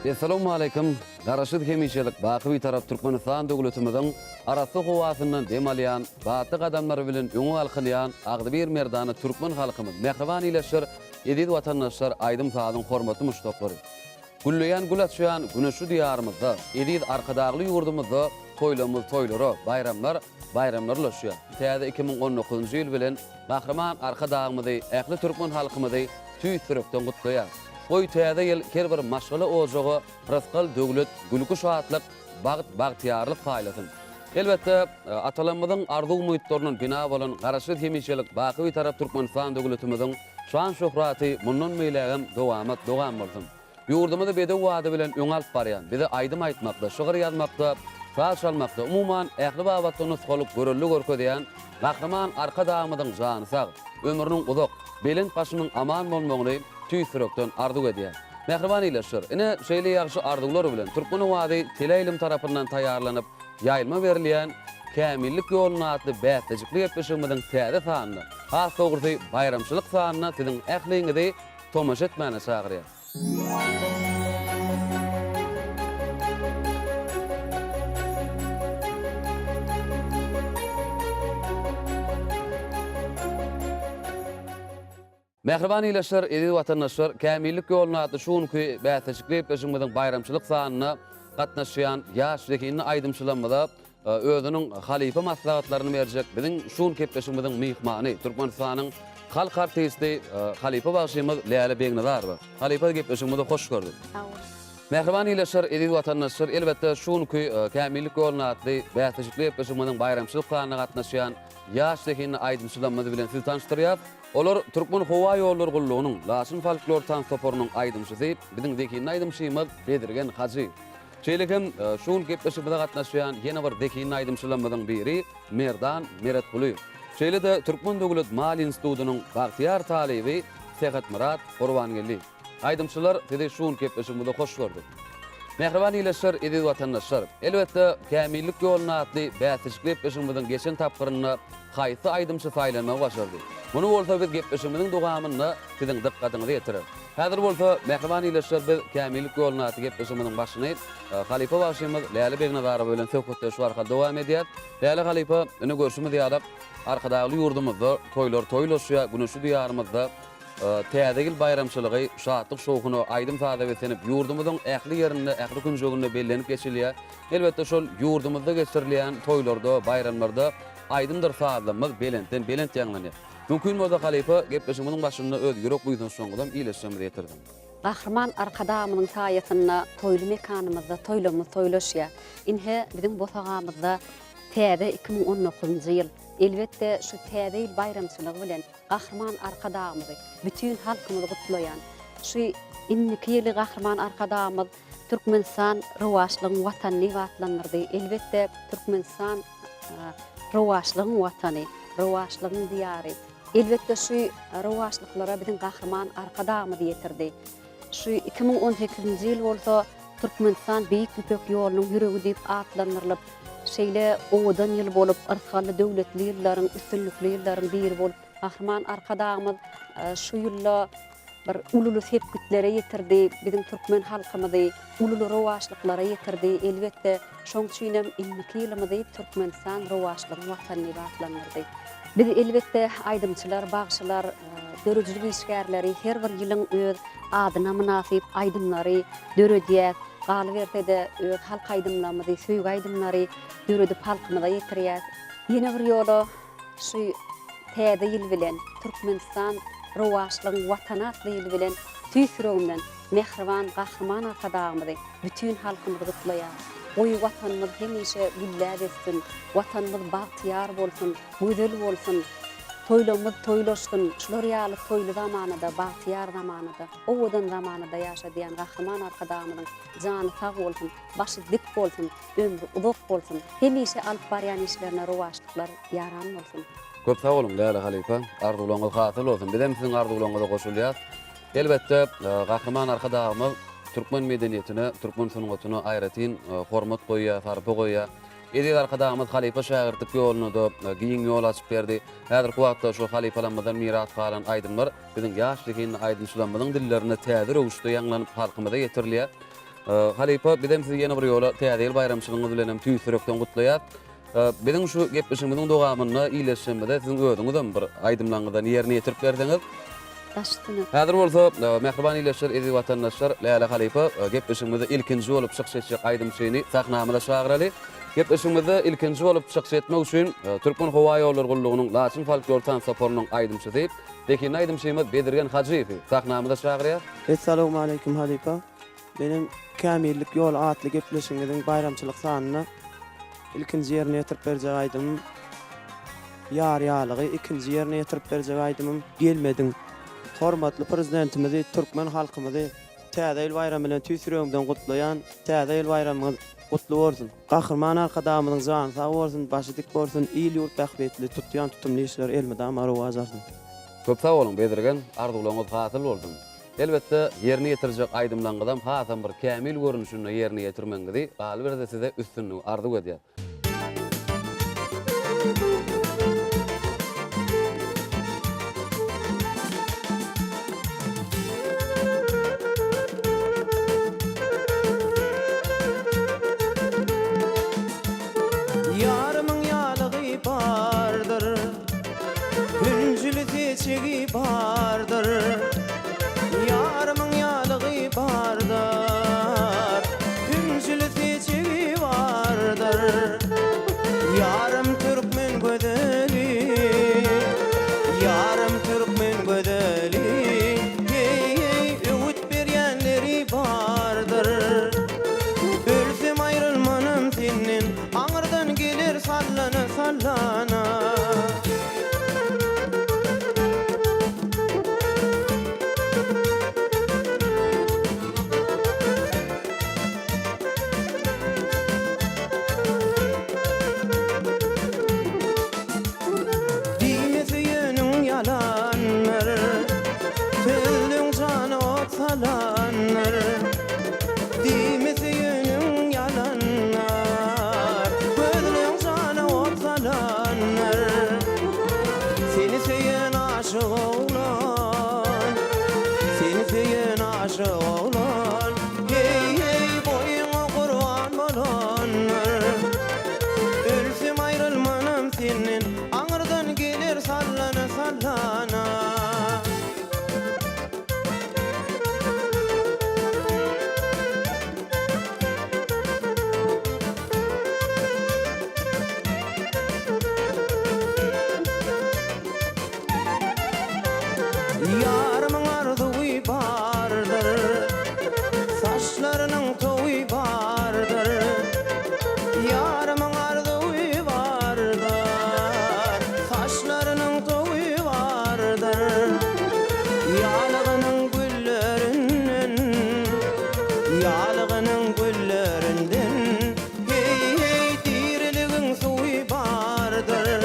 Essalawmaleýkim! Garaşsyz hemişelik baky Bitarap Türkmenistan döwletimiziň arassa howasyndan dem alýan, batly gadamlary bilen öňe galkynýan agzybir merdana türkmen halkymyz, mähriban ildeşler, eziz watandaşlar, aýdym-sazyň hormatly muşdaklary! Gülleýän gül açýan güneşli Diýarymyzda, eziz Arkadagly ýurdumyzda toýlamyz toýlara, baýramlar baýramlara ulaşýar. Täze 2019-njy ýyl bilen Gahryman Arkadagymyzy, ähli türkmen halkymyzy tüýs ýürekden gutlaýar. Goý, täze ýyl her bir maşgala ojaga rysgal, döwlet, gülki-şatlyk, bagt, bagtyýarlyk paýlasyn. Elbetde, atalarymyzyň arzuw-umytlaryndan bina bolan Garaşsyz, hemişelik baky Bitarap Türkmenistan döwletimiziň şan-şöhraty mundan beýlägem dowamat dowam bolsun! Ýurdumyzy bedew bady bilen öňe alyp barýan, bize aýdym aýtmakda, şygyr ýazmakda, saz çalmakda, umuman, ähli babatda nusgalyk görelde görkezýän Gahryman Arkadagymyzyň jany sag, ömrüniň uzak, belent başynyň aman bolmagyny tüýs ýürekden arzuw edýän. Mähriban ildeşler, ine, şeýle ýagşy arzuwlar bilen Türkmen owazy teleýaýlym tarapyndan taýýarlanyp, ýaýlyma berilýän Kämillik ýolunda atly bäsleşikli gepleşigimiziň täze sanyna, has dogrusy, baýramçylyk sanyna siziň ähliňizi tomaşa etmäne çagyrýar. Mähriban ildeşler, eziz watandaşlar, Kämillik ýolunda atly şu günki bäsleşikli gepleşigimiziň baýramçylyk sanyna gatnaşýan ýaş zehinli aýdymçylarymyza özüniň halypa maslahatlaryny berjek biziň şu günki gepleşigimiziň myhmany, Türkmenistanyň halk artisti, halypa bagşymyz Läle Begnazarowa. Halypa gepleşigimizi hoş gördük. Sag boluň. Mähriban ildeşler, eziz watandaşlar, elbetde şu günki Kämillik ýolunda atly bäsleşikli gepleşigimiziň baýramçylyk sanyna gatnaşýan ýaş zehinli aýdymçylarymyz bilen sizi tanyşdyrýas. Olar Türkmenhowaýollary gullugynyň Laçyn folklor tans toparynyň aýdymçysy, biziň zehinli aýdymçymyz Bezirgen Hajy. Şeýle hem şu gün gepleşigimize gatnaşýan ýene bir zehinli aýdymçylarymyzyň biri Merdan Meretgulyýew. Şeýle-de Türkmen döwlet maliýe institutynyň bagtyýar talyby Sähetmyrat Gurbangeldiýew. Aýdymçylar sizi şu günki gepleşigimizde hoş gördük. Mähriban ildeşler, eziz watandaşlar! Elbetde, Kämillik ýolunda atly bäsleşikli gepleşigimiziň geçen tapgyrynda haýsy aýdymçy saýlanmagy başardy? Muny bolsa biz gepleşigimiziň dowamynda siziň dykgatyňyza ýetireris. Häzir bolsa, mähriban ildeşler, biz Kämillik ýolunda atly gepleşigimiziň başyny halypa bagşymyz Läle Begnazarowa bilen söhbetdeşlik arkaly dowam edýäris. Läle halypa, ine görşümiz ýaly, Arkadagly ýurdumyzda toýlar toýlaşýar, güneşli Diýarymyzda Täze ýyl baýramçylygy şatlyk-şowhuna, aýdym-saza beslenip, ýurdumyzyň ähli ýerinde, ähli künjeginde bellenip geçilýär. Elbetde, şol ýurdumyzda geçirilýän toýlarda, baýramlarda aýdymdyr sazlarymyz belentden-belent ýaňlanýar. Mümkin bolsa, halypa, gepleşigimiziň başynda öz ýürek buýsançlaryňyzam ildeşlerimize ýetirseň. Gahryman Arkadagymyzyň saýasynda toýly mekanymyzda toýlarymyz toýlaşýar. Ine, biziň bosagamyzda täze 2019-njy ýyl. Elbetde, şu Täze ýyl baýramçylygy bilen Gahryman Arkadagymyzy, bütin halkymyzy gutlaýan. Şu indiki ýyly Gahryman Arkadagymyz Türkmenistan rowaçlygyň Watany diýip atlandyrdy. Elbetde, Türkmenistan rowaçlygyň Watany, rowaçlygyň Diýary. Elbetde, şu rowaçlyklara biziň Gahryman Arkadagymyz ýetirdi. Şu 2018-nji ýyl bolsa Türkmenistan Beýik Ýüpek ýolunyň ýüregi diýip atlandyrylyp, şeýle owadan ýyl bolup, yrsgally döwletli ýyllaryň, üstünlikli ýyllaryň biri bolup, Gahryman Arkadagymyz şu ýylda bir ululy sepgitlere ýetirdi, biziň türkmen halkymyzy ululy rowaçlyklara ýetirdi. Elbetde, şoň üçinem indiki ýylymyzy Türkmenistan rowaçlygyň Watany diýip atlandyrdy. Biz elbetde aýdymçylar, bagşylar, döredijilik işgärleri her bir ýylyň öz adyna mynasyp aýdymlary döredýäs. Galyberse-de öz halk aýdymlarymyzy, söýgi aýdymlary döredip halkymyza ýetirýäs. Ýene bir ýola şu Täze ýyl bilen, Türkmenistan rowaçlygyň Watany atly ýyl bilen tüýs ýüregimden mähriban Gahryman Arkadagymyzy, bütin halkymyzy gutlaýar. Goý, Watanymyz hemişe gülläp össün, Watanymyz bagtyýar bolsun, gözel bolsun, toýlarymyz toýlaşsyn, şular ýaly toýly zamanada, bagtyýar zamanada, owadan zamanada ýaşadýan Gahryman Arkadagymyzyň jany sag bolsun, başy dik bolsun, ömri uzak bolsun, hemişe alyp barýan işlerine rowaçlyklar ýaran bolsun! Köp sag boluň Läle halypa, arzuwlaryňyz hasyl bolsun. Bizem siziň arzuwlaryňyza goşulýas. Elbetde, Gahryman Arkadagymyz türkmen medeniýetine, türkmen sungatyna aýratyn hormat goýýar, sarpa goýýar. Eziz Arkadagymyz halypa-şägirtlik ýoluna-da giň ýol açyp berdi. Häzirki wagtda şu halypalarymyzdan miras galan aýdymlar biziň ýaş zehinli aýdymçylarymyzyň dillerinde täze röwüşde ýaňlanyp, halkymyza ýetirilýär. Halypa, bizem sizi ýene bir ýola Täze ýyl baýramçylygyňyz bilenem tüýs ýürekden gutlaýas. Biziň şu gepleşigimiziň dowamynda ildeşlerimize siziň özüňizem bir aýdymlaryňyzdan ýerine ýetirip berseňiz. Baş üstüne. Häzir bolsa, mähriban ildeşler, eziz watandaşlar, Läle halypa gepleşigimizde ilkinji bolup çykyş etjek aýdymçyny sahnamyza çagyraly. Gepleşigimizde ilkinji bolup çykyş etmek üçin Türkmenhowaýollary gullugynyň Laçyn folklor tans toparynyň aýdymçysy, zehinli aýdymçymyz Bezirgen Hajyýewi sahnamyza çagyrýas. Essalawmaleýkim halypa. Meniň Kämillik ýoly atly gepleşigiňiziň baýramçylyk sanynda ilkinji ýerine ýetirip berjek aýdymym Ýar ýalygy, ikinji ýerine ýetirip berjek aýdymym Gelmediň. Hormatly Prezidentimizi, türkmen halkymyzy Täze ýyl baýramy bilen tüýs ýüregimden gutlaýan. Täze ýyl baýramyňyz gutly bolsun! Gahryman Arkadagymyzyň jany sag bolsun, başy dik bolsun, il-ýurt bähbitli tutýan tutumly işleri elmydama rowaç alsyn! Köp sag boluň Bezirgen, arzuwlaryňyz hasyl bolsun! Elbetde, ýerine ýetirjek aýdymlaryňyzam hasam bir kämil görnüşinde ýerine ýetirmegiňizi, galyberse size üstünligi arzuw edýäs. Ýarymyň ýalygy bardyr. Hünjüli seçegi bardyr, Ýarymyň ýalygy bardyr. Hünjüli seçegi bardyr, Ýarym türkmen gözeli, Ýarym türkmen gözeli, Heý-heý, öwüt berýänleri bardyr. Ölsem aýrylmanam senden, Aňyrdan geler sallana-sallana. Diýme söýeniň ýalandyr, Sözleň jana ot salandyr. Diýme söýeniň ýalandyr, Gözleň jana ot salandyr. Seni söýen aşyk oglan, Seni söýen aşyk oglan, Heý-heý, boýuňa gurban bolandyr. Ölsem aýrylmanam senden, Aňyrdan geler sallana-sallana. Ýarymyň arzuwy bardyr, Saçlarynyň towy bardyr. Ýarymyň arzuwy bardyr, Saçlarynyň towy bardyr. Ýalygynyň güllerinden, Ýalygynyň güllerinden, Heý-heý, diriligiň suwy bardyr.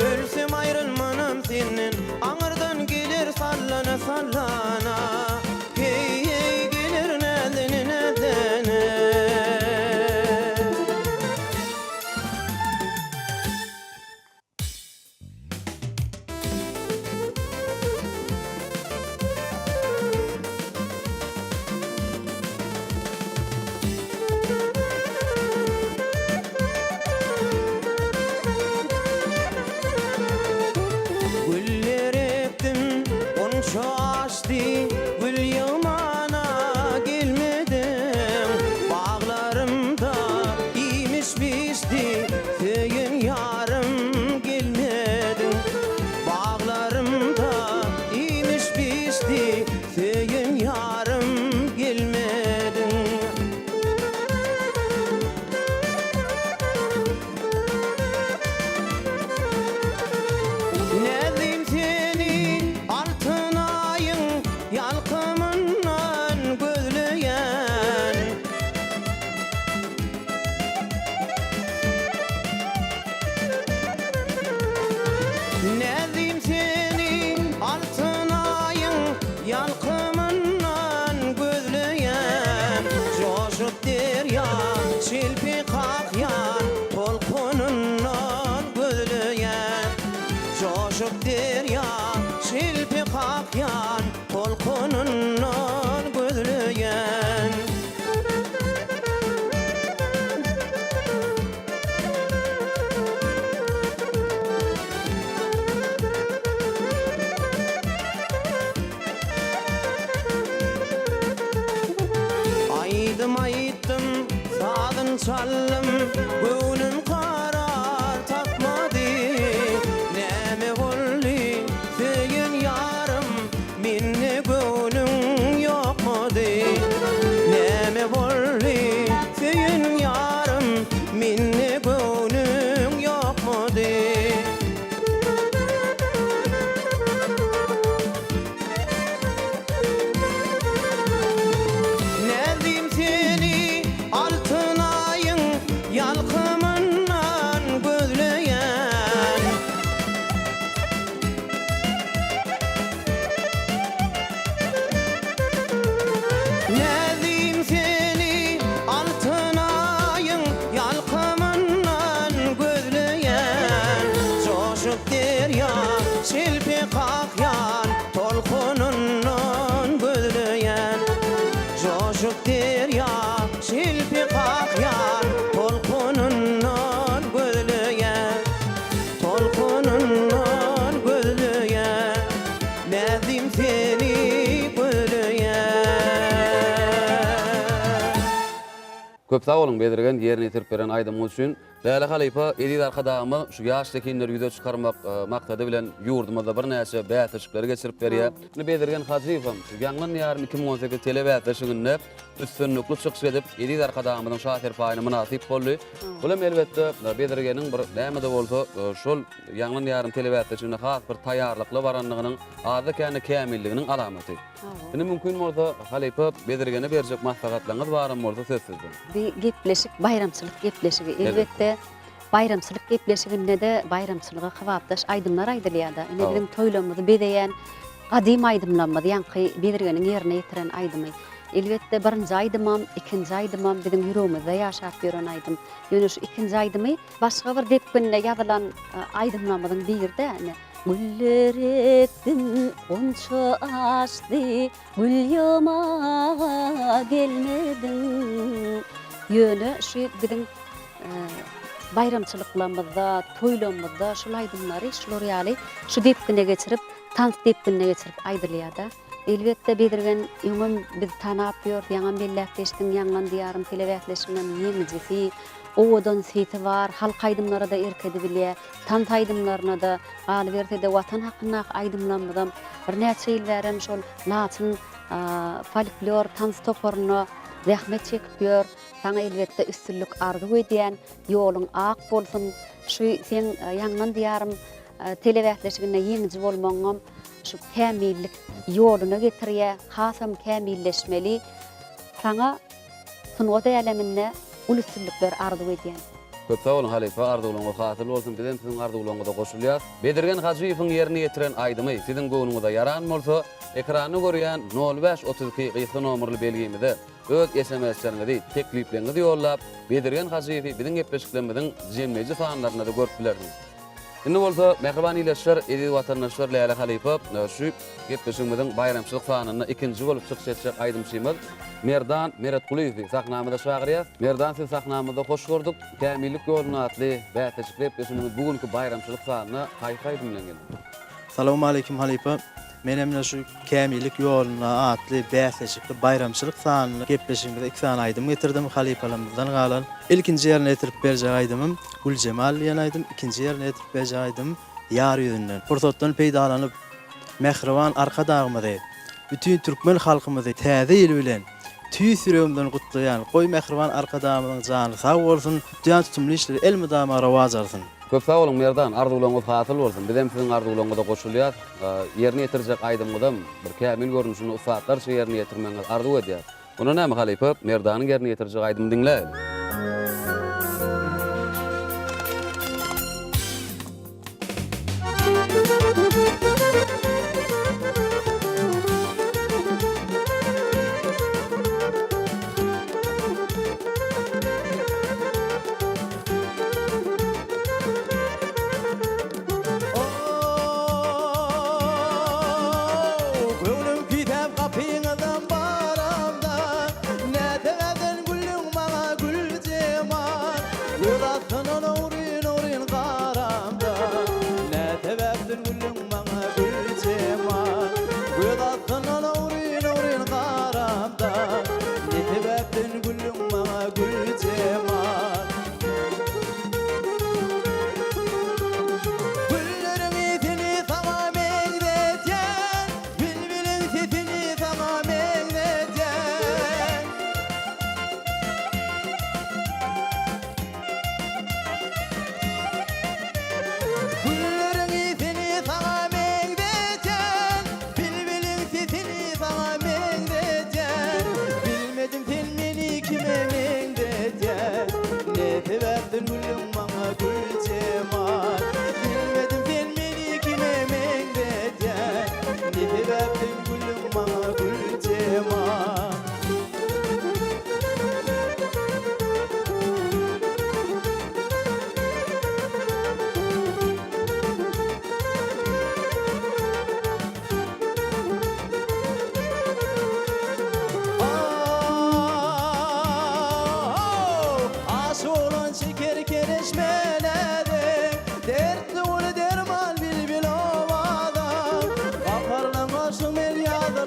Ölsem aýrylmanam senden, Aňyrdan geler sallana-sallana. Heý-heý, geler näzlene-näzlene. Güller ekdim, gunça açdy, Gül ýygmana gelmediň. Baglarymda iýmiş bişdi, Söýen ýarym gelmediň. Baglarymda iýmiş bişdi, Söýen ýarym gelmediň. Näzlim seni altyn aýyň ýalkymyndan gözleýän. Näzlim seni altyn aýyň ýalkymyndan gözleýän. Joşup derýa çilpi kakýan tolkunyndan gözleýän. Joşup derýa çilpi kakýan tolkunyndan gözleýän. Çaldym, göwnüm karar tapmady. Näme boldy, söýen ýarym, mende göwnüň ýokmady? Näme boldy, söýen ýarym, mende göwnüň ýokmady? Näzim seni altyn aýyň ýalkymyndan gözleýän. Näzim seni altyn aýyň ýalkymyndan gözleýän. Joşup derýa şelpe kakýan tolkunyndan gözleýän. Joşup derýa şelpe kakýan tolkunyndan gözleýän. Tolkunyndan gözleýän. Näzim seni gözleýän. Köp sag boluň Bezirgen ýerine ýetirip beren aýdymyňyz üçin. Läle halypa Eziz Arkadagymyz şu ýaş zehinleri ýüze çykarmak maksady bilen ýurdumyzda birnäçe bäsleşikleri geçirip berýär. Indi Bezirgen Hajyýew hem şu Ýaňlan diýarym 2018 telebäsleşiginde üstünlikli çykyş edip, Eziz Arkadagymyzyň şa serpaýyna mynasyp boldy. Bul hem elbetde Bezirgeniň bir näme-de bolsa şol Ýaňlan diýarym telebäsleşigine has bir taýýarlykly barandygynyň, azda-kände kämilliginiň alamaty. Indi mümkin bolsa, halypa Bezirgene berjek maslahatlaryňyz baram bolsa söz sizde. Bi gepleşik baýramçylyk gepleşigi. Elbetde, baýramçylyk gepleşiginde-de baýramçylyga kybapdaş aýdymlar aýdylýar-da. Ine biziň toýlarymyzy bezeýän gadym aýdymlarymyz, ýaňky Bezirgeniň ýerine ýetiren aýdymy. Elbetde, birinji aýdymam, ikinji aýdymam biziň ýüregimizde ýaşap ýören aýdym. Ýöne şu ikinji aýdymy başga bir depginde ýazylan aýdymlarymyzyň biri-de, ine, Güller ekdim, gunça açdy, Gül ýygmaga gelmediň. Ýöne şu biziň baýramçylyklarymyzda, toýlarymyzda şul aýdymlary şular ýaly şu depgine geçirip, tans depginine geçirip aýdylýar-da. Elbetde Bezirgen öňem biz tanap ýörüs, ýaňam belläp geçdiň, Ýaňlan diýarym telebäsleşiginiň ýeňijisi, owadan sesi bar, halk aýdymlara-da erk edibilýär. Tans aýdymlaryna-da, galyberse-de Watan hakyndaky aýdymlarymyzam birnäçe ýyl bärem şol Laçyn folklor tans toparynda zähmet çekip ýör. Saňa elbetde üstünlik arzuw edýän, ýoluň ak bolsun. Şu seň Ýaňlan diýarym telebäsleşiginde ýeňiji bolmagyňam şu kämillik ýoluna getirýär, hasam kämilleşmeli. Saňa sungat äleminde uly üstünlikler arzuw edýän. Köp sag boluň halypa arzuwlaryňyz hasyl bolsun bizem siziň arzuwlaryňyza goşulýas. Bezirgen Hajyýewiň ýerine ýetiren aýdymy siziň göwnüňize ýaran bolsa, ekranda görýän nol bäş 32 gysga nomerli belgimize öz SMS-leriňizi, teklipleriňizi ýollap, Bezirgen Hajyýewi biziň gepleşiklerimiziň jemleýji sanlarynda-da görüp bilersiňiz. Indi bolsa, mähriban ildeşler, eziz watandaşlar Läle halypa şu gepleşigimiziň baýramçylyk sanynda ikinji bolup çykyş etjek aýdymçymyz Merdan Meretgulyýewi sahnamyza çagyrýas. Merdan sizi sahnamyzda hoş gördük. Kämillik ýolunda atly bäsleşikli gepleşigimiziň bu günki baýramçylyk sanyna haýsy aýdym bilen geldiňiz? Salowmaleýkim halypa. Men hem şu Kämillik ýolunda atly bäsleşikli baýramçylyk sanly gepleşigimize iki sany aýdym getirdim halypalarymyzdan galan. Ilkinji ýerine ýetirip berjek aýdymym Güljemal diýen aýdym, ikinji ýerine ýetirip berjek aýdymym Ýar ýüzünden. Pursatdan peýdalanyp, mähriban Arkadagymyzy, bütin türkmen halkymyzy Täze ýyl bilen tüýs ýüregimden gutlaýan. Goý mähriban Arkadagymyzyň jany sag bolsun, tutýan tutumly işleri elmydama rowaç alsyn. Köp sag boluň Merdan, arzuwlaryňyz hasyl bolsun. Bizem siziň arzuwlaryňyza goşulýas. Ýerine ýetirjek aýdymyňyzam bir kämil görnüşinde ussatlarça ýerine ýetirmegiňizi arzuw edýäs. Onda näme halypa, Merdanyň ýerine ýetirjek aýdymyny diňläýeli. Ow, göwnüm küýsäp gapyňyzdan baramda, Näsebäpden güldüň maňa gül.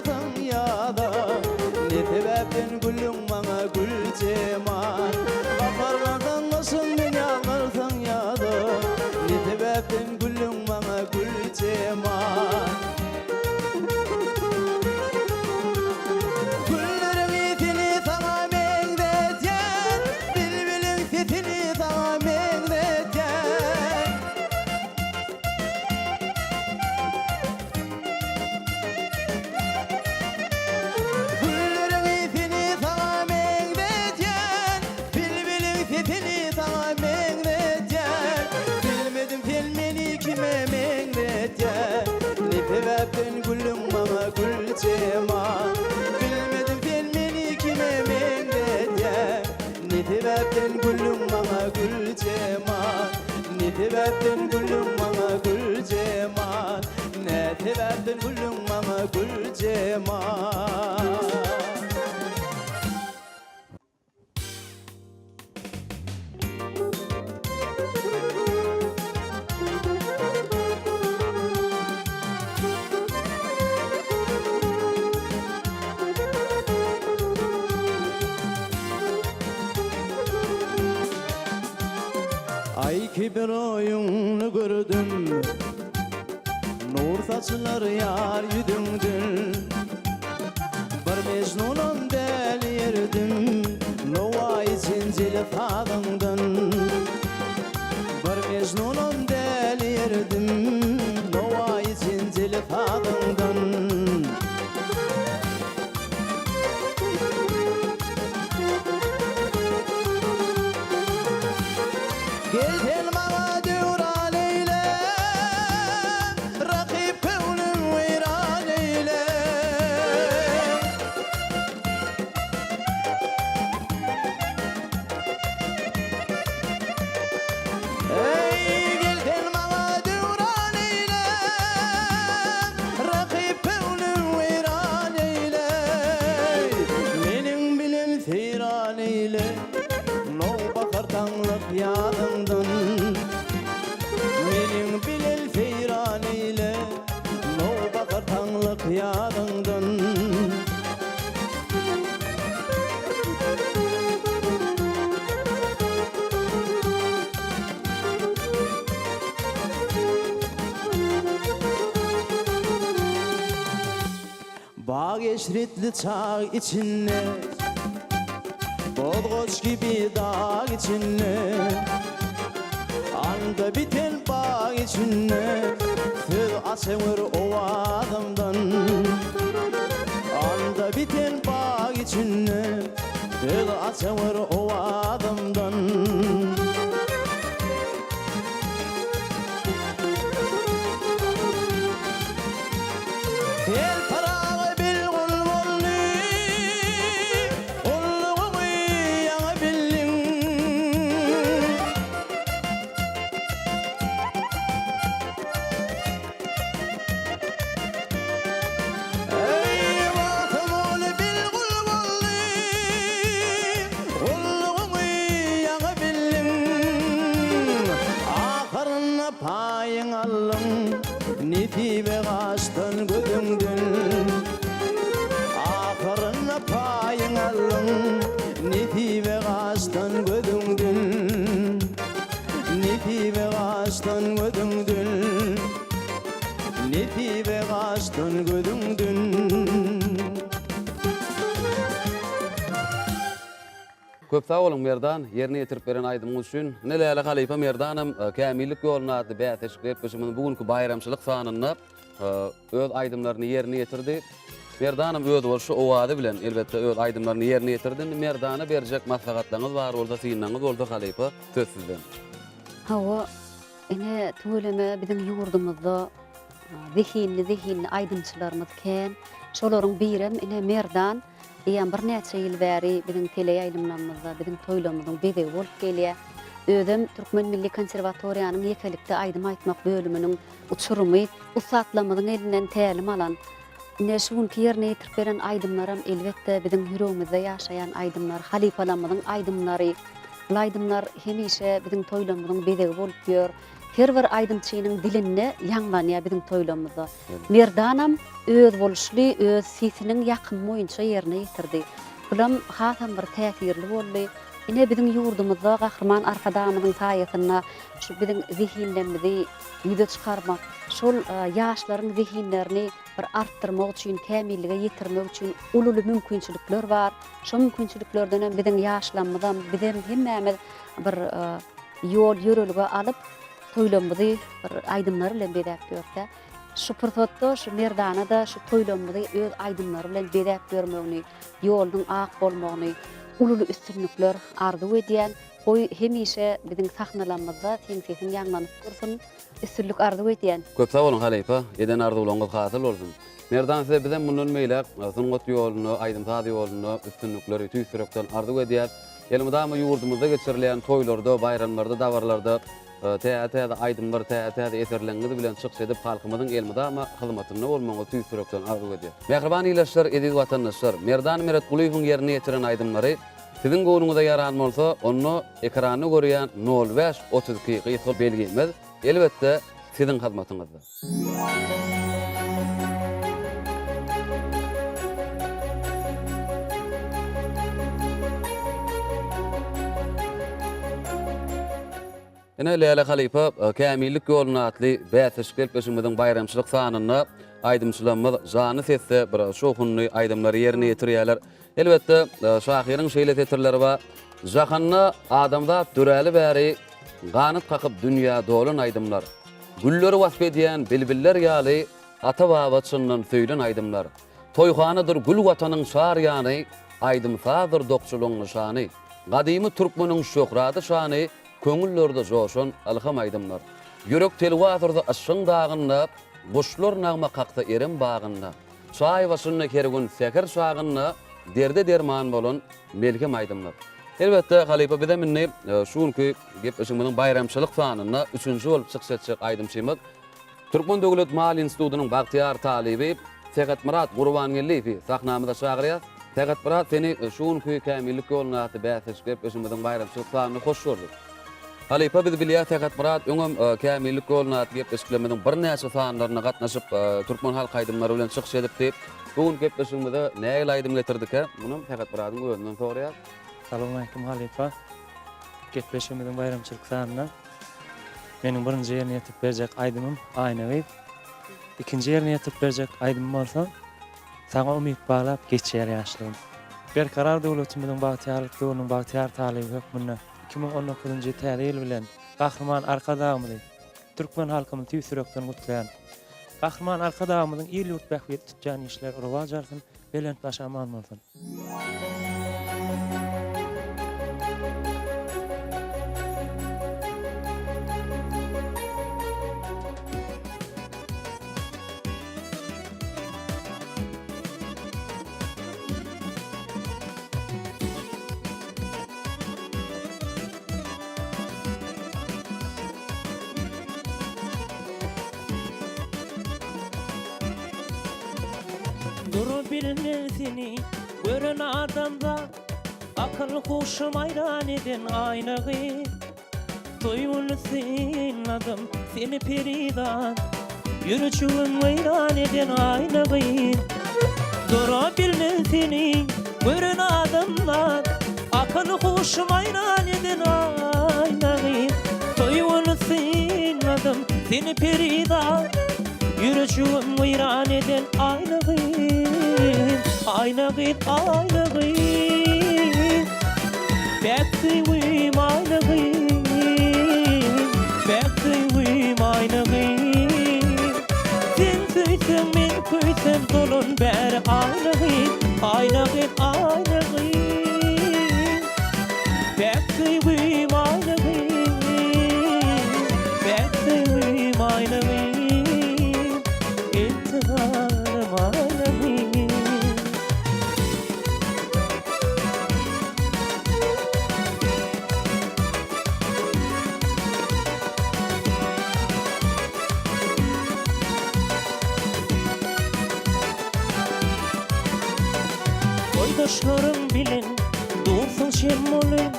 ýazgyrsaň ýa-da Ne sebäpden güldüň maňa Güljemal Gaharlansaň gyşyň men ýazgyrsaň ýa-da Ne sebäpden güldüň maňa Güljemal Gülleriň ysini saňa meňzetýän Bilbiliň sesini saňa meňzetýän. Gülleriň ysini saňa meňzetýän, Bilbiliň sesini saňa meňzetýän. Bilmedim sen meni kime meňzetýän, Ne sebäpden güldüň maňa Güljemal. Bilmedim sen meni kime meňzetýän, Ne sebäpden güldüň maňa Güljemal. Ne sebäpden güldüň maňa Güljemal. Ne sebäpden güldüň maňa Güljemal. Aý kibi roýuňny gördüm Nur saçylar ýar ýüzüňden Bir Mejnunam däl ýerdim Nowaýy zenzele sazyňdan Bir Mejnunam däl ýerdim Nowaýy zenzele sazyňdan Gel sen maňa döwran eýle, Rakyp köňlüm weýran eýle. Eý, gel sen maňa döwran eýle, Rakyp köňlüm weýran eýle. Meniň bilen seýran eýle, Nowbahar taňlyk ýadyňdan. Meniň bilen seýran eýle, Nowbahar taňlyk ýadyňdan. Bag eşretli çag içinde, Bozgoç gibi dag içinde, Anda biten bag içinde, Söz açaňör owazymdan. Anda biten bag içinde, Söz açaňör owazymdan. Her Pyragy bil gul boldy, Gullugyňy ýaňy bildiň. Eý, Magtymguly bil gul boldy, Gullugyňy ýaňy bildiň. Ahyrynda paýyň aldyň. Nesibe gaçdan gözüňden Ahyrynda paýyň aldyň Nesibe gaçdan gözüňden Nesibe gaçdan gözüňden Nesibe gaçdan gözüňden. Köp sag boluň Merdan, ýerine ýetirip beren aýdymyňyz üçin. Ine Läle halypa Merdanam Kämillik ýolunda atly bäsleşik gepleşigimiziň bu günki baýramçylyk sanynda öz aýdymlaryny ýerine ýetirdi. Merdanam özboluşly owazy bilen elbetde öz aýdymlaryny ýerine ýetirdi. Indi Merdana berjek maslahatlaryňyz bar bolsa, synlaryňyz bolsa halypa söz sizden. Hawa, ine tüweleme biziň ýurdumyzda zehinli zehinli aýdymçylarymyz kän. Şolaryň birem ine Merdan. Eýýäm birnäçe ýyl bäri biziň teleýaýlymlarymyzda, biziň toýlarymyzyň bezegi bolup gelýär. Özem Türkmen milli konserwatoriýanyň ýekelikde aýdym aýtmak bölüminiň uçurymy, ussatlarymyzyň elinden tälim alan, ine, şu günki ýerine ýetirip beren aýdymlaram, elbetde, biziň ýüregimizde ýaşaýan aýdymlar, halypalarymyzyň aýdymlary. Bu aýdymlar hemişe biziň toýlarymyzyň bezegi bolup ýör. Her bir aýdymçynyň dilinde ýaňlanýar biziň toýlarymyzda. Merdanam özboluşly öz sesiniň ýakymy boýunça ýerine ýetirdi. Bulam hasam bir täsirli boldy. Ine biziň ýurdumyzda Gahryman Arkadagymyzyň saýasynda şu biziň zehinlerimizi ýüze çykarmak, şol ýaşlaryň zehinlerini bir artdyrmak üçin, kämillige ýetirmek üçin uly-uly mümkinçilikler bar. Şo mümkinçiliklerdenem biziň ýaşlarymyzam, bizem hemmämiz bir ýol ýörelge alyp, toýlarymyzy bir aýdymlar bilen bezäp ýörse, şu pursatda şu Merdana-da şu toýlarymyzy öz aýdymlary bilen bezäp ýörmegini, ýolunyň ak bolmagyny, uly-uly üstünlikler arzuw edýän. Goý, hemişe biziň sahnalarymyzda seň sesiň ýaňlanyp dursun. Üstünlik arzuw edýän. Köp sag boluň halypa, eden arzuwlaryňyz hasyl bolsun. Merdan size bizem mundan beýläk sungat ýolunda, aýdym-saz ýolunda üstünlikleri tüýs ýürekden arzuw edýäs. Elmydama ýurdumyzda geçirilýän toýlarda, baýramlarda, dabaralarda täze-täze aýdymlar, täze-täze eserleriňiz bilen çykyş edip halkymyzyň elmydama hyzmatynda bolmagyňyzy tüýs ýürekden arzuw edýäs. Mähriban ildeşler, eziz watandaşlar, Merdan Meretgulyýewiň ýerine ýetiren aýdymlary Siziň göwnüňize ýaran bolsa, onda ekranda görýän nol bäş 32 gysga belgimiz, elbetde, siziň hyzmatyňyzda. Ine, Läle halypa Kämillik ýolunda atly bäsleşik gepleşigimiziň baýramçylyk sanynda aýdymçylarymyz janly sesde bir şowhunly aýdymlary ýerine ýetirýärler. Elbetde, şahyryň şeýle setirleri bar, Jahanda adamzat döräli bäri Ganat kakyp dünýä dolan aýdymlar. Gülleri wasp edýän bilbiller ýaly Ata-baba çyndan söýlen aýdymlar. Toýhanadyr gül Watanyň çar ýany, Aýdym-sazdyr dokçulygyň nyşany. Gadymy türkmeniň şöhrady-şany Köňüllerde joşan ylham aýdymlar. Ýürek telwas ursa yşgyň dagynda, Guşlar nagma kaksa Erem bagynda. Çaý başynda her gün säher çagynda Derde derman bolan melhem aýdymlar. Elbetde, halypa bizem indi şu günki gepleşigimiziň baýramçylyk sanynda üçünji bolup çykyş etjek aýdymçymyz Türkmen döwlet maliýe institutynyň bagtyýar talyby Sähetmyrat Gurbangeldiýewi sahnamyza çagyrýas. Sähetmyrat seni şu günki Kämillik ýolunda atly bäsleşik gepleşigimiziň baýramçylyk sanynda hoş gördük. Halypa biz bilýäs Sähetmyrat öňem Kämillik ýolunda atly gepleşiklerimiziň birnäçe sanlaryna gatnaşyp türkmen halk aýdymlary bilen çykyş edipdi. Bu gün gepleşigimize nähili aýdym getirdikä? Munam Sähetmyradyň özünden soraýas. Salowmaleýkim halypa. Gepleşigimiziň baýramçylyk sanynda meniň birinji ýerine ýetirip berjek aýdymym Aýna gyz. Ikinji ýerine ýetirip berjek aýdymym bolsa Saňa umyt baglap geçýär ýaşlygym. Berkarar döwletimiziň bagtyýarlyk döwrüniň bagtyýar talyby hökmünde 2019-njy täze ýyl bilen Gahryman Arkadagymyzy, türkmen halkymyzy tüýs ýürekden gutlaýan. Gahryman Arkadagymyzyň il-ýurt bähbitli tutýan işleri rowaç alsyn, belent başy aman bolsun! Durubilmez seni gören adamda Akyl huşum aýran eden aýna gyz Toý güni synladym seni perizat Ýürejigim weýran eden aýna gyz Durabilmez seni gören adamlar Akyl huşum aýran eden aýna gyz Toý güni synladym seni perizat Ýürejigim weýran eden aýna gyz Aýna gyz, aýna gyz Päk söýgüm aýna gyz Päk söýgüm aýna gyz Sen söýseň men köýsem dolan bäri aýna gyz Aýna gyz, aýna gyz Päk söýgüm aýna gyz Päk söýgüm aýna gyz Intigarym aýna gyz. Boýdaşlaryň bilen dursuň şem bolup,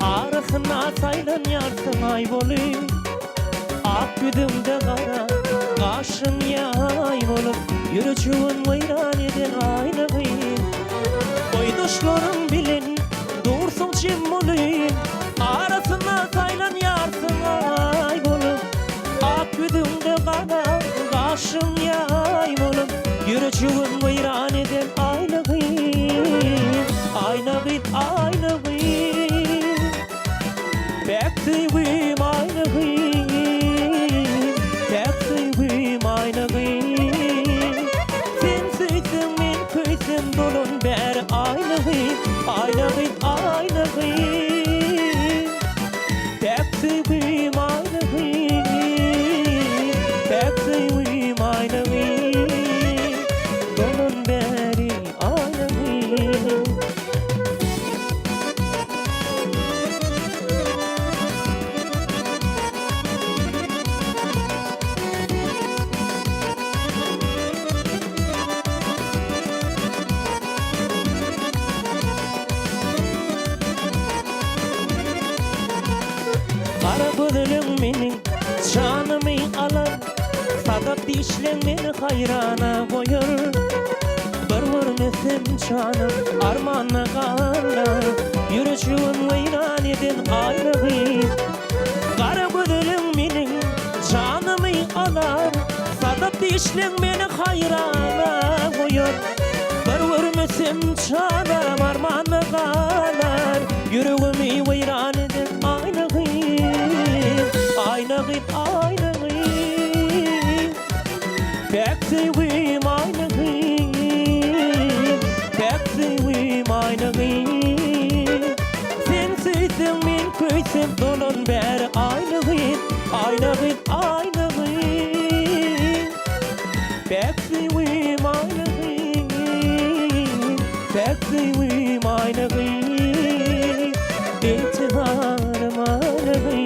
Arasynda saýlanýarsyň aý bolup. Ak ýüzüňde gara gaşyň ýaý bolup, Ýürejigim weýran eden aýna gyz. Boýdaşlaryň bilen dursuň jem bolup, Arasynda saýlanýarsyň aý bolup. Ak ýüzüňde gara gaşyň ýaý bolup, Ýürejigim weýran eden aýna gyz. Aýna gyz, aýna gyz. Päk söýgim aýna gyz, Päk söýgim aýna gyz. Sen söýseň men köýsem dolan bäri aýna gyz, Aýna gyz, aýna gyz. Päk söýgim aýna gyz, Päk söýgim aýna gyz. Dolan bäri aýna gyz. Gara gözeliň meniň janymy alar, Sadap dişleň meni haýrana goýar. Bir görmesem janym armanda galar, Ýürejigim weýran eden aýra gyz. Gara gözeliň meniň janymy alar, Sadap dişleň meni haýrana goýar. Bir görmesem janym armanda galar, Ýüregimi weýran eden aýna gyz. Aýna gyz, aýna gyz. Päk söýgim aýna gyz, Päk söýgim aýna gyz. Sen söýseň men köýsem dolan bäri aýna gyz, Aýna gyz, aýna gyz. Päk söýgim aýna gyz, Päk söýgim aýna gyz. Intizarym aýna gyz.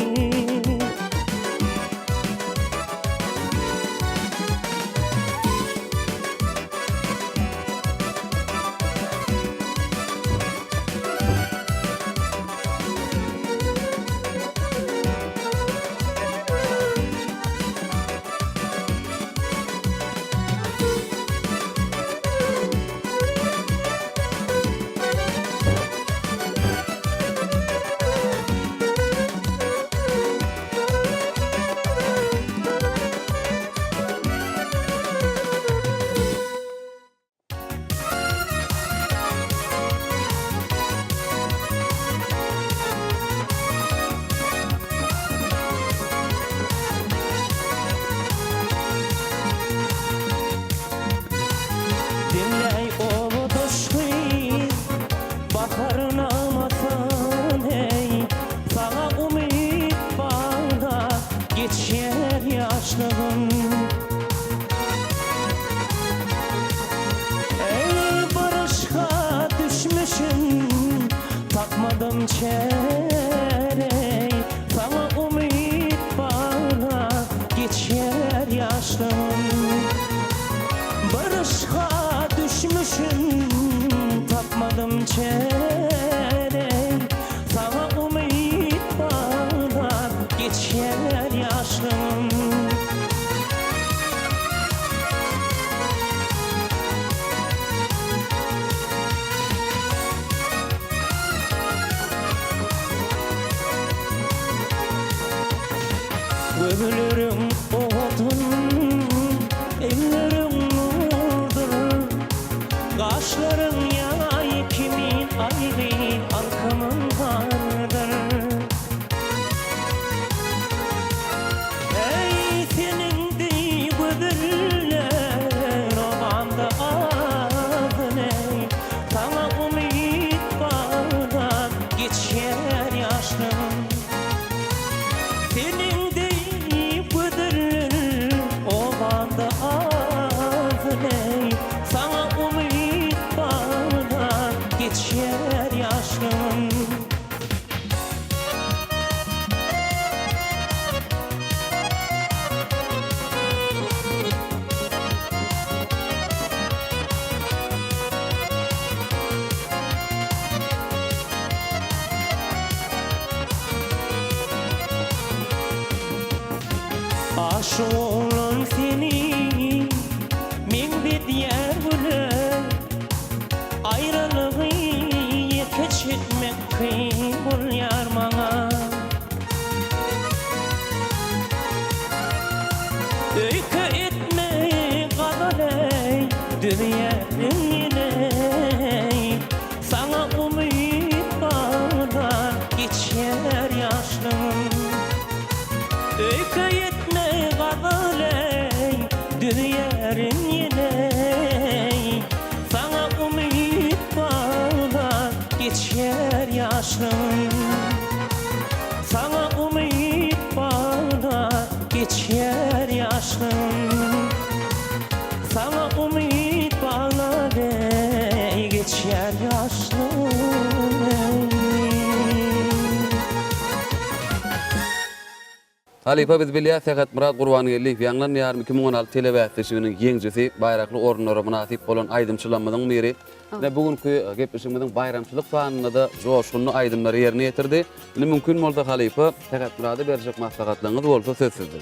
Diňläý obadaş gyz, Bahar nagmasyn eý, Saňa umyt baglap geçýär ýaşlygym. Eý, bir yşka düşmüşim, tapmadym çäre, Saňa umyt baglap geçýär ýaşlygym. Bir yşka düşmüşim, tapmadym çäre, Saňa umyt baglap geçýär ýaşlygym. Gözleriň odun, elleriň nurdur, Gaşlaryň ýaý kimin aýgy alkymyň bardyr. Eý, seniň deý gözeller obamda az neý, Saňa umyt baglap geçýär ýaşlygym. Seniň deý gözeller obamda az neý, Saňa umyt baglap geçýär ýaşlygym. Ýagşy oglan seni meňzedýär güle Aýralygy ýeke çekmek kyn bolýar maňa. Öýke etme gazal-eý, düzýärin ýene-eý, Saňa umyt baglan geçýär ýaşlygym. Öýke etme gazal-eý, düzýärin ýene-eý, Saňa umyt baglan geçýär ýaşlygym. Saňa umyt baglan geçýär ýaşlygym. Saňa umyt baglan eý geçýär ýaşlygym eý. Halypa biz bilýäs Sähetmyrat Gurbangeldiýew Ýaňlan ýarym 2016 telebäsleşiginiň ýeňjisi, baýrakly orunlara mynasyp bolan aýdymçylarymyzyň biri. Ine bu günki gepleşigimiziň baýramçylyk sanynda-da joşgunly aýdymlary ýerine ýetirdi. Indi mümkin bolsa halypa Sähetmyrada berjek maslahatlaryňyz bolsa söz sizde.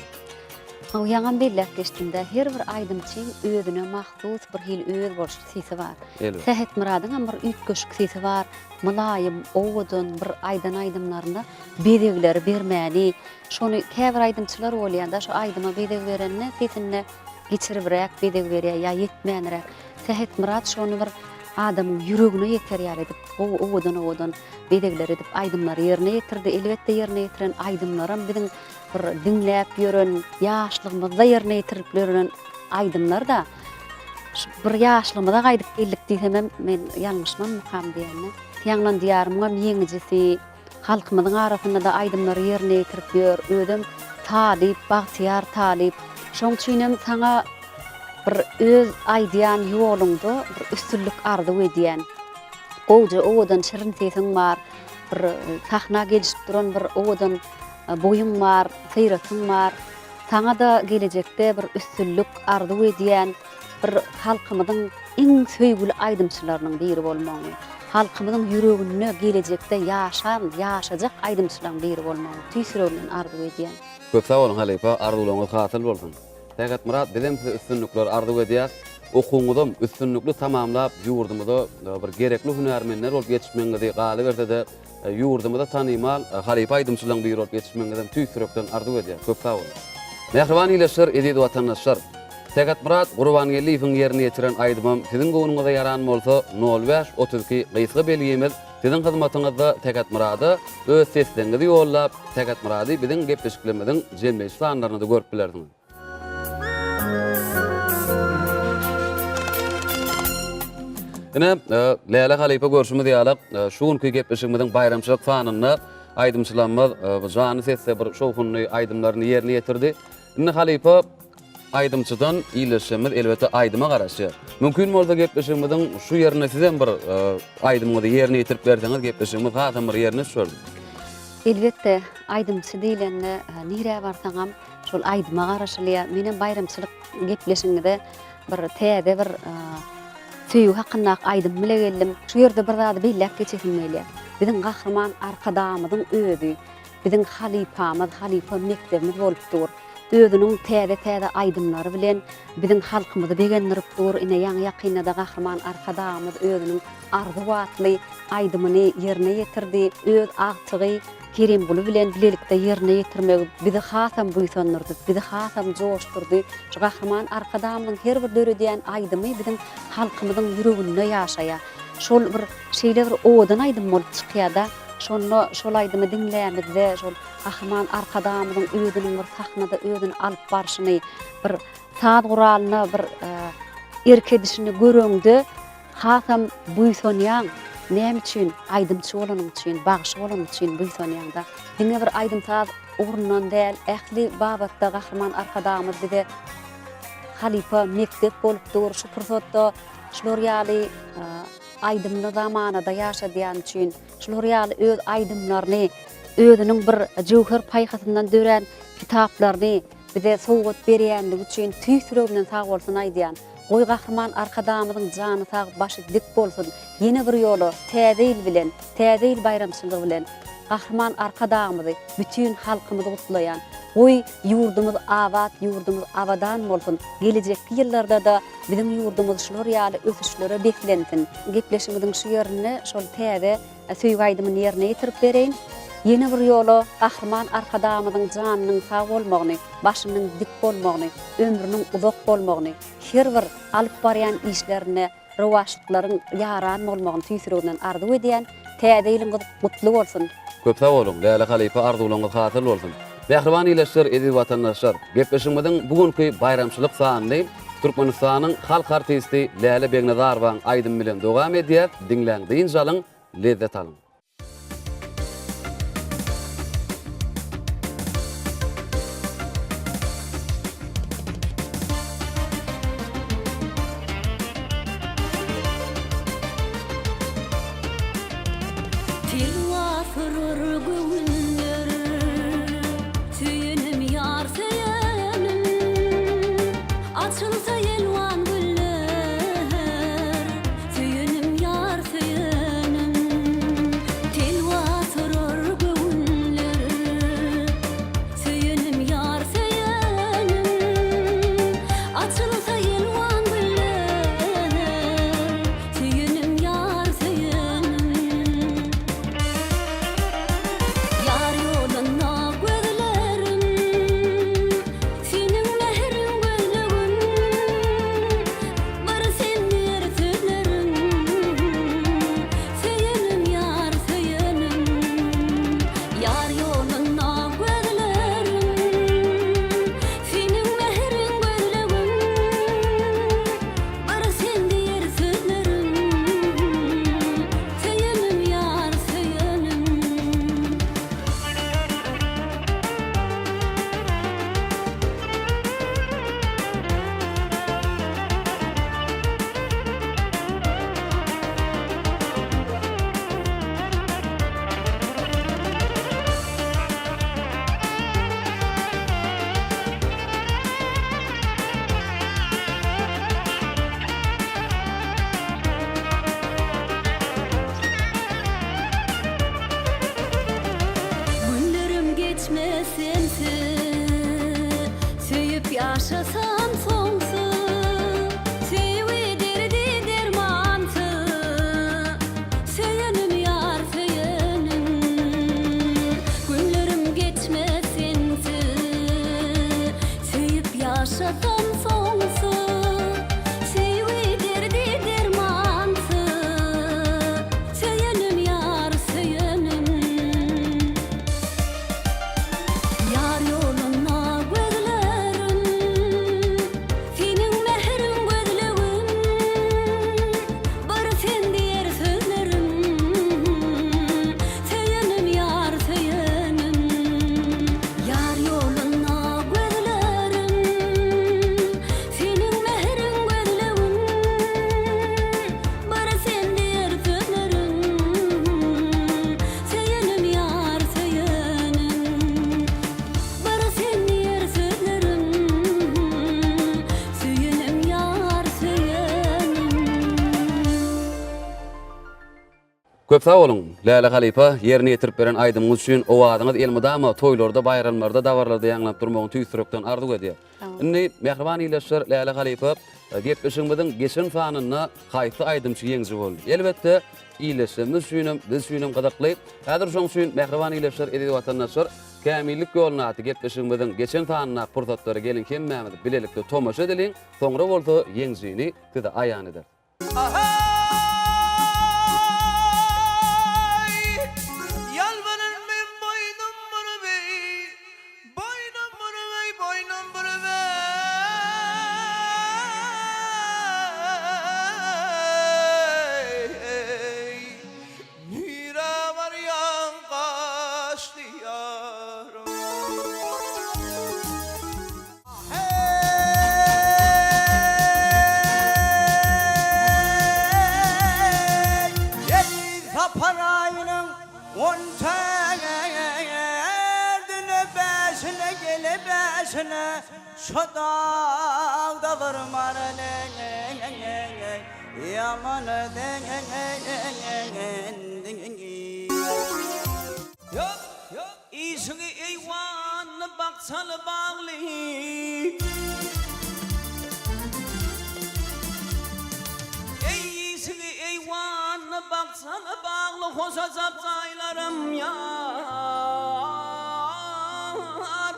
Hawa ýaňam belläp geçdimdä her bir aýdymçyň özüne mahsus bir hili özboluşly sesi bar. Elbetde. Sähetmyradyňam bir üýtgeşik sesi bar. Mylaýym, owadan bir aýdan aýdymlarynda bezegleri bermäni, şony käbir aýdymçylar bolýanda şu aýdyma bezeg berende sesinde geçiribräk bezeg berýär ýa ýetmänräk. Sähetmyrat şony bir adamyň ýüregine ýeter ýaly edip gowy owadan-owadan bezegler edip aýdymlary ýerine ýetirdi. Elbetde ýerine ýetiren aýdymlaram biziň bir diňläp ýören ýaşlygymyzda ýerine ýetirilip ýörlen aýdymlar-da. Şu bir ýaşlygymyza gaýdyp geldik diýsemem men ýalňyşmammykam diýende. Ýaňlan Diýarymyňam ýeňijisi. Halkymyzyň arasynda-da aýdymlary ýerine ýetirip ýör. Özem talyp, bagtyýar talyp. Şoň üçinem saňa bir öz aýdýan ýoluňda bir üstünlik arzuw edýän. Gowja owadan şirin sesiň bar. Bir sahna gelişip duran bir owadan boýuň bar, syratyň bar. Saňa-da gelejekde bir üstünlik arzuw edýän. Bir halkymyzyň iň söýgüli aýdymçylarynyň biri bolmagyňy, halkymyzyň ýüreginde gelejekde ýaşan, ýaşajak aýdymçylaryň biri bolmagyňy tüýs ýüregimden arzuw edýän. Köp sag boluň halypa, arzuwlaryňyz hasyl bolsun. Sähetmyrat bizem size üstünlikler arzuw edýäs. Okuwyňyzam üstünlikli tamamlap ýurdumyza bir gerekli hünärmenler bolup ýetişmegiňizi galyberse-de Ýurdumyza tanymal halypa aýdymçylaryň biri bolup ýetişmegiňizem tüýs ýürekden arzuw edýän. Köp sag boluň. Mähriban ildeşler, eziz watandaşlar! Sähetmyrat Gurbangeldiýewiň ýerine ýetiren aýdymam siziň göwnüňize ýaran bolsa, nol bäş, 32 gysga belgimiz siziň hyzmatyňyzda Sähetmyrada öz sesleňizi ýollap, Sähetmyrady biziň gepleşiklerimiziň jemleýji sanlarynda-da görüp bilersiňiz. Ine, e, Läle halypa görşümiz ýaly, e, şu günki gepleşigimiziň baýramçylyk sanynda aýdymçylarymyz e, janly sesde bir şowhunly aýdymlaryny ýerine ýetirdi. Indi halypa aýdymçydan ildeşlerimiz elbetde aýdyma garaşýar. Mümkin bolsa gepleşigimiziň şu ýerinde sizem bir aýdymyňyzy ýerine ýetirip berseňiz gepleşigimiz hasam bir ýerine düşerdi. Elbetde, aýdymçy diýlende nirä barsaňam Şol aýdyma garaşylýar. Menem baýramçylyk gepleşigiňize bir täze bir söýgi hakyndaky aýdym bile geldim. Şu ýerde bir zady belläp geçesim gelýär. Biziň Gahryman Arkadagymyzyň özi biziň halypamyz, halypa mekdebimiz bolup dur. Özüniň täze-täze aýdymlary bilen biziň halkymyzy begendirip dur. Ine ýaňy-ýakynda-da Gahryman Arkadagymyz özüniň Arzuw atly aýdymyny ýerine ýetirdi. Öz agtygy Kerimguly bilen bilelikde ýerine ýetirmegi bizi hasam buýsandyrdy, bizi hasam joşdurdy. Şu Gahryman Arkadagymyzyň her bir döredýän aýdymy biziň halkymyzyň ýüreginde ýaşaýar. Şol bir şeýle bir owadan aýdym bolup çykýar-da, şonda şol aýdymy diňlämizde, şol Gahryman Arkadagymyzyň özüniň bir sahnada özüni alyp barşyny, bir saz guralyna bir erk edişini göreňde, Hasam buýsanýaň, näme üçin aýdymçy bolanyň üçin, bagşy bolanyň üçin buýsanýaňda. Diňe bir aýdym-saz ugrundan däl, ähli babatda Gahryman Arkadagymyz bize halypa, mekdep bolup dur. Şu pursatda şular ýaly aýdymly zamanada ýaşadýany üçin, şular ýaly öz aýdymlaryny, özüniň bir jöwher paýhasyndan dörän kitaplaryny bize sowgat berýänligi üçin tüýs ýüregimden sagbolsun aýdýan. Goý Gahryman Arkadagymyzyň jany sag, başy dik bolsun! Ýene bir ýola Täze ýyl bilen, Täze ýyl baýramçylygy bilen! Gahryman Arkadagymyzy, bütin halkymyzy gutlaýan. Goý, ýurdumyz abat, ýurdumyz abadan bolsun! Gelejekki ýyllarda-da biziň ýurdumyz şular ýaly ösüşlere beslensin! Gepleşigimiziň şu ýerinde şol täze söýgi aýdymyny ýerine ýetirip bereýin. Ýene bir ýola Gahryman Arkadagymyzyň janynyň sag bolmagyny, başynyň dik bolmagyny, ömrüniň uzak bolmagyny, her bir alyp barýan işlerinde rowaçlyklaryň ýaran bolmagyny tüýs ýüregimden arzuw edýän. Täze ýylyňyz gutly bolsun! Köp sag boluň, Läle halypa arzuwlaryňyz hasyl bolsun! Mähriban ildeşler, eziz watandaşlar! Gepleşigimiziň bu günki baýramçylyk sanyny Türkmenistanyň halk artisti Läle Begnazarowaň aýdymy bilen dowam edýäs, diňläň dynç alyň, lezzet alyň! Telwas urar göwünler, Söýenim ýar söýenim. Açylsa elwan güller, Söýenim ýar söýenim. Telwas urar göwünler, Söýenim ýar söýenim. Açylsa elwan güller, Söýenim ýar söýenim. Ýar ýolunda gözlerim, Seniň mähriň gözlegim. Bir sen diýer sözlerim, Söýenim ýar söýenim. Ýar ýolunda gözlerim, Seniň mähriň gözlegim. Bir sen diýer sözlerim, Söýenim ýar söýenim. Günlerim geçmez sensiz, Söýüp ýaşasam soňsuz, Söýgi derdi dermansyz, Söýenim ýar söýenim. Günlerim geçmez sensiz, Söýüp ýaşasam soňsuz, Söýgi derdi dermansyz, Söýenim ýar söýenim. Ýar ýolunda gözlerim, Seniň mähriň gözlegim, Bir sen diýer sözlerim, Söýenim ýar söýenim. Ýar ýolunda gözlerim, Seniň mähriň gözlegim, Bir sen diýer sözlerim, Söýenim ýar söýenim. Bir sen diýer sözlerim, Söýenim ýar söýenim. Köp sag boluň, Läle halypa, ýerine ýetirip beren aýdymyňyz üçin, owazyňyz elmydama toýlarda, baýramlarda, dabaralarda ýaňlanyp durmagyny tüýs ýürekden arzuw edýär. Indi, mähriban ildeşler, Läle halypa, gepleşigimiziň geçen sanynda haýsy aýdymçy ýeňiji boldy? Elbetde, ildeşlerimiz üçinem, biz üçinem gyzykly. Häzir şoň üçin, mähriban ildeşler, eziz watandaşlar, Kämillik ýoluna atly gepleşigimiziň geçen sanyndaky pursatlary geliň hemmämiz bilelikde tomaşa edeliň, soňra bolsa ýeňijini size aýan ederis. Ahaý! Ýalbaryn men boýnum bürübeý, Boýnum bürübeý, boýnum bürübeý. Nirä barýaň gaçdy ýarym. Heý, sapar aýynyň on dördüne, bäşine, gele bäşine, şo dagda bir maryny ýaman deňendi. Işigi eýwanly bakjaly bagly. Eý işigi eýwanly bakjaly bagly hoşajap jaýlarym ýar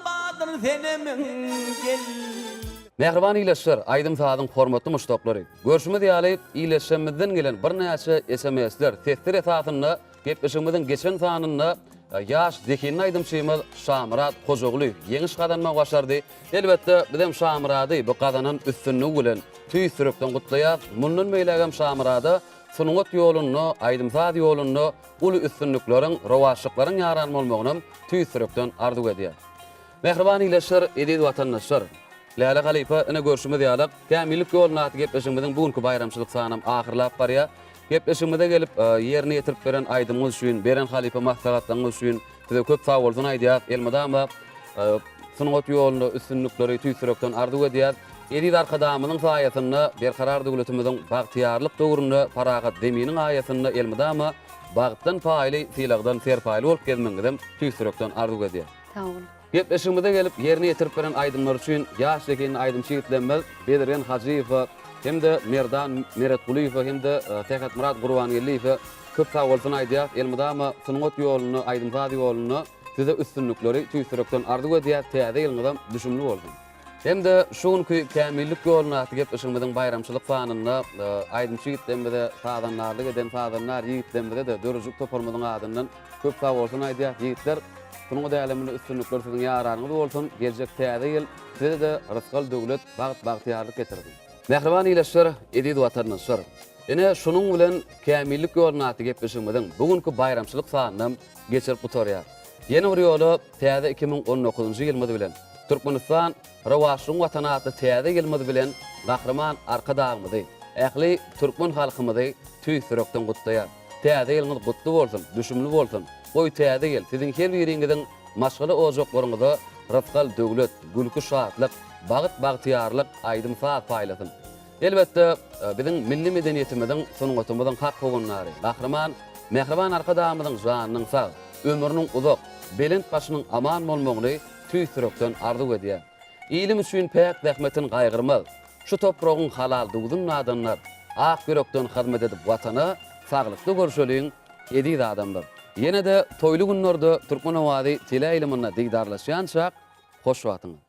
Badyr senemiň gel. Mähriban ildeşler, aýdym-sazyň hormatly muşdaklary! Görşümiz ýaly, ildeşlerimizden gelen birnäçe SMS-ler, sesler esasynda Gepleşigimiziň geçen sanynda ýaş zehinli aýdymçymyz Şamyrat Hojagulyýew ýeňiş gazanmagy başardy. Elbetde, bizem Şamyrady bu gazanan üstünligi bilen tüýs ýürekden gutlaýas. Mundan beýlägem Şamyrada sungat ýolunda, aýdym-saz ýolunda uly üstünlikleriň, rowaçlyklaryň ýaran bolmagynam tüýs ýürekden arzuw edýäs. Mähriban ildeşler, eziz watandaşlar! Läle halypa, ine görşümiz ýaly, Kämillik ýolunda atly gepleşigimiziň bu günki baýramçylyk sanam ahyrlap barýar. Gepleşigimize gelip, ýerine ýetirip beren aýdymyňyz üçin, beren halypa maslahatlaryňyz üçin size köp sagbolsun aýdýas. Elmydama sungat ýolunda üstünlikleri tüýs ýürekden arzuw edýäs. Eziz Arkadagymyzyň saýasynda Berkarar döwletimiziň bagtyýarlyk döwründe parahat Zeminiň aýasynda elmydama bagtdan paýly, sylagdan serpaýly bolup gezmegiňizem tüýs ýürekden arzuw edýäs. Sag boluň. Gepleşigimize gelip, ýerine ýetirip beren aýdymlary üçin ýaş zehinli aýdymçy ýigitlerimiz Bezirgen Hajyýewe hem-de Merdan Meretgulyýewe hem-de Sähetmyrat Gurbangeldiýewe köp sagbolsun aýdýas. Elmydama sungat ýolunda, aýdym-saz ýolunda size üstünlikleri tüýs ýürekden arzuw edýäs. Täze ýylyňyzam düşümli bolsun! Hem-de şu günki Kämillik ýolundaky gepleşigimiziň baýramçylyk sanynda aýdymçy ýigitlerimize sazandarlyk eden sazandar ýigitlerimize-de döredijilik toparymyzyň adyndan köp sagbolsun aýdýas. Ýigitler, sungat äleminde üstünlikler siziň ýaranyňyz bolsun! Geljek täze ýyl size-de rysgal-döwlet, bagt-bagtyýarlyk getirsin! Mähriban ildeşler, eziz watandaşlar! Ine, şunuň bilen Kämillik ýolundaky gepleşigimiziň bu günki baýramçylyk sanynam geçirip gutarýas. Ýene bir ýola täze 2019-njy ýylymyz bilen, Türkmenistan, rowaçlygyň Watany atly täze ýylymyz bilen Gahryman Arkadagymyzy, ähli türkmen halkymyzy tüýs ýürekden gutlaýar. Täze ýylyňyz gutly bolsun, düşümli bolsun! Goý, täze ýyl siziň her biriňiziň maşgala ojaklaryňyza rysgal-döwlet, gülki-şatlyk, bagt-bagtyýarlyk, aýdym-saz paýlasyn! Elbetde, biziň milli medeniýetimiziň, sungatymyzyň hak howandary, Gahryman Mähriban Arkadagymyzyň janynyň sag, ömrüniň uzak, belent başynyň aman bolmagyny tüýs ýürekden arzuw edýän. Ilim üçin päk zähmetin gaýgyrmaz, şu topragyň halal duzun dadanlar, ak ýürekden hyzmat edip Watana, saglykda görşeliň, eziz adamlar! Ýene-de toýly günlerde Türkmen owazy teleýaýlymynda didarlaşýançak, hoş wagtyňyz!